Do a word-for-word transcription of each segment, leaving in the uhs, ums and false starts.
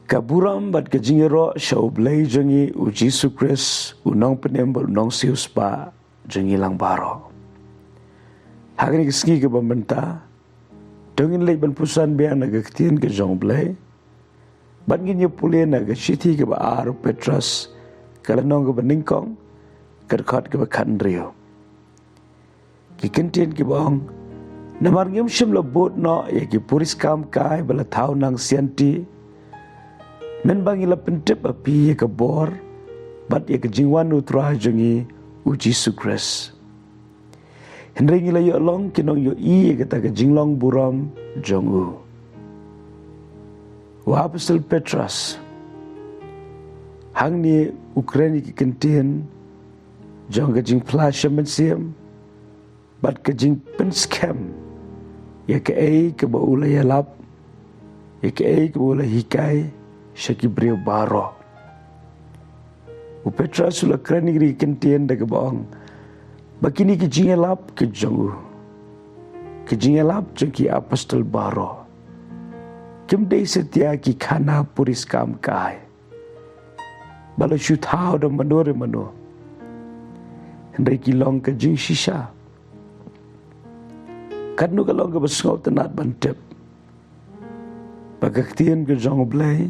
Ka burom bad ka jingïaroh sha U Blei jong ngi U Jisu Khrist, U Nongpynim bad U Nongsiewspah jong ngi lang baroh. Ha kane ka sngi kaba mynta, to ngin leit ban pyrshang biang na ka ktien ka jong U Blei. Bad ngin ïa pule na ka shithi kaba ar U Petros, ka lynnong kaba nyngkong, ka dkhot kaba khathynriew. Ki kyntien kiba ong: Namar ngim shym la bud noh ïa ki puriskam kai ba la thaw nang sianti, mynba ngi la pyntip ha phi ïa ka bor bad ïa ka jingwan U Trai jong ngi U Jisu Khrist. Hynrei ngi la ïoh long ki nongïohi ïa kata ka jinglong burom jong u. U Apostol Petros hangne u kren ïa ki kyntien jong ka jingphla sha mynsiem bad ka jingpynskhem ïa kaei kaba u la ïalap, ïa kaei kaba u la hikai sha ki briew baroh. U Petros u la kren ïa ki kyntien da kaba ong ba kine ki jingïalap ki jong u, ki jingïalap jong ki apostol baroh, kim dei satia ki khana puriskam kai ba la shu thaw da mano re mano, hynrei ki long ka jingshisha. Katno ka long kaba sngewtynnat ban tip ba ka ktien ka jong U Blei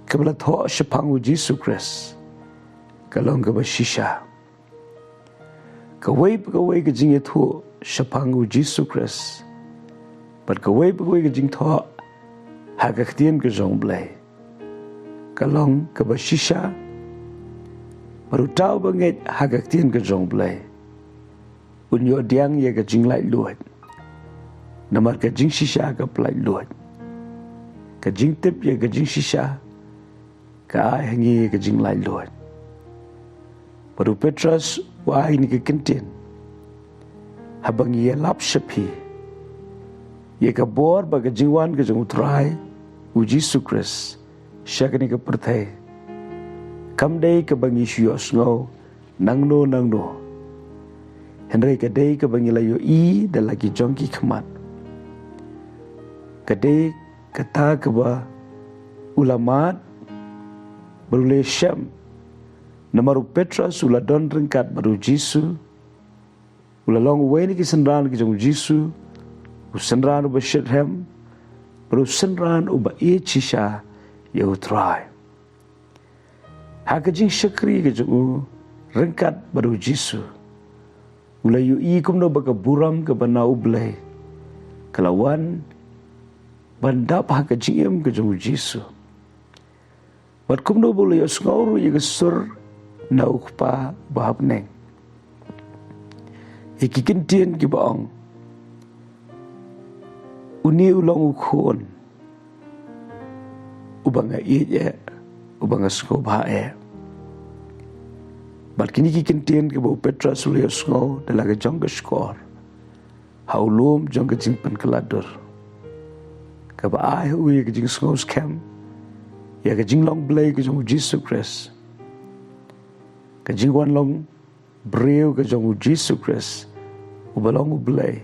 kaba la thoh shaphang U Jisu Khrist ka long kaba shisha. Kawei pa kawei ka jingïathuh shaphang U Jisu Khrist bad kawei pa kawei ka jingthoh ha ka ktien ka jong U Blei ka long kaba shisha. Bad uta uba ngeit ha ka ktien ka jong U Blei un ïoh pdiang ïa ka jinglaitluid, namar ka jingshisha ka pyllait luid. Ka jingtip ïa ka jingshisha ka ai ha ngi ïa ka jinglaitluid. Bad u Petros u ai ïa kine ki kyntien: Haba ngi ïalap sha phi ïa ka bor bad ka jingwan ka jong U Trai U Jisu Khrist sha kane ka pyrthei, kam dei kaba ngi shu ïohsngew nangno nangno, hynrei ka dei kaba ngi la ïohi da la ki jong ki khmat. Ka dei kata kaba u la mad bad u la shem, namar u Petros u la don ryngkat bad U Jisu, u la long uwei na ki synran ki jong U Jisu, u synran uba shitrhem bad u synran uba ïeit shisha ïa U Trai. Ha ka jingshakri ka jong u ryngkat bad U Jisu, u la ïohi kumno ba ka burom kaba na U Blei ka la wan ban dap ha ka jingim ka jong U Jisu, bad kumno ba u la ïohsngew ruh ïa ka sur na U Kpa ba ha bneng ïa ki kyntien kiba ong: Une u long U Khun uba nga ïeit eh, uba nga sngewbha eh. Bad kine ki kyntien kiba u Petros u la ïohsngew da la ka jong ka shkor ha u lum jong ka jingpynkylla dur, kaba ai ha u ïa ka jingsngew skhem ïa ka jinglong Blei ka jong U Jisu Khrist, ka jingwan long briew ka jong U Jisu Khrist uba long U Blei,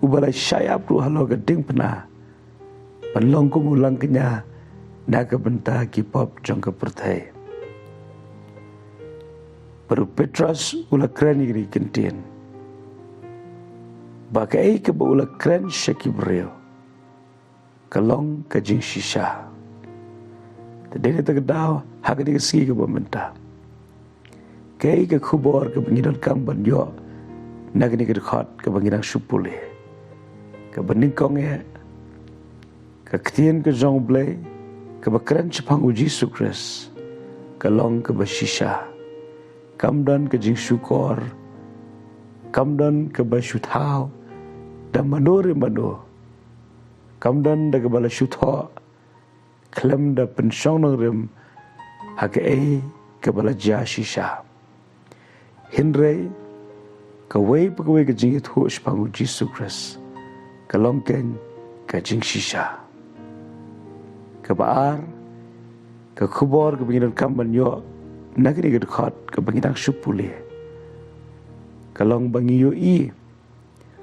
uba la shah ïap ruh halor ka diengphna ban long kum u langkñia na ka bynta ki pop jong ka pyrthei. Bad u Petros u la kren ïa kine ki kyntien ba kaei kaba u la kren sha ki briew ka long ka jingshisha. Te dei na kata ka daw, ha kane ka sngi kaba mynta, kaei ka khubor kaba ngi donkam ban ïoh na kane ka dkhot kaba ngi dang shu pule? Kaba nyngkong eh, ka ktien ka jong U Blei kaba kren shaphang U Jisu Khrist ka long kaba shisha. Kam don ka jingshukor, kam don kaba shu thaw da mano re mano, kam don da kaba la shu thoh khlem da pynshong nongrim ha kaei kaba la jia shisha. Hynrei kawei pa kawei ka jingïathuh shaphang U Jisu Khrist ka long keiñ ka jingshisha. Kaba ar, ka khubor kaba ngi donkam ban ïoh na kane ka dkhot kaba ngi dang shu pule ka long ba ngi ïohi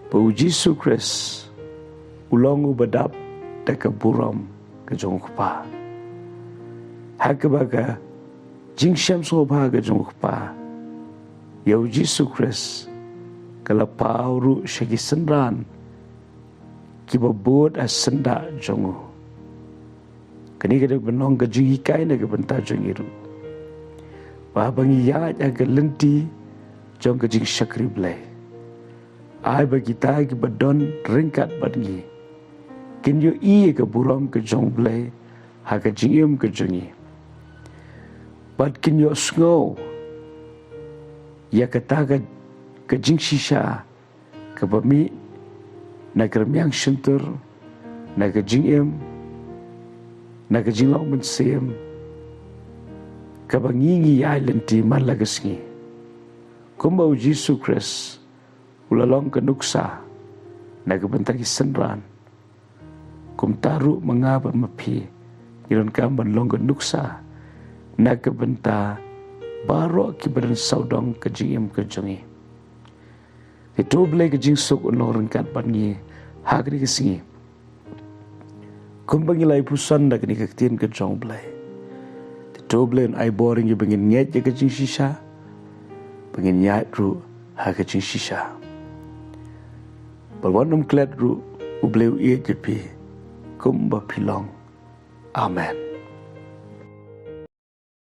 ba U Jisu Khrist u long uba dap da ka burom ka jong U Kpa. Ha kaba ka jingshem sngewbha ka jong u Kpa ïa u Jisu Khrist ka la paw ruh sha ki synran kiba bud ha syndah jong u. Kane ka dei ban long ka jinghikai na ka bynta jong ngi ruh, ba haba ngi ïaid ha ka lynti jong ka jingshakri Blei, ai ba kita kiba don ryngkat bad ngi kin ïohi ïa ka burom ka jong Blei ha ka jingim ka jong ngi, bad kin ïohsngew ïa kata ka, ka jingshisha kaba mih na ka rmiang shyntur, na ka jingim, na ka jinglong mynsiem kaba ngi, ngi ïai lynti man la ka sngi, kumba u Jisu Khrist u la long ka nuksa na ka bynta ki synran. Kumta ruh ma nga bad ma phi ngi donkam ban long ka nuksa na ka bynta baroh kiba don sawdong ka jingim ka jong ngi. Te to Blei ka jingsuk un long ryngkat bad ngi ha kane ka sngi, kumba ngi la ïa puson da kane ka ktien ka jong Blei. Te to Blei un ai bor ïa ngi ba ngin ngeit ïa ka jingshisha, ba ngin ïaid ruh ha ka jingshisha. Ba wat nym klet ruh, U Blei u ïeit ïa phi kumba phi long. Amen.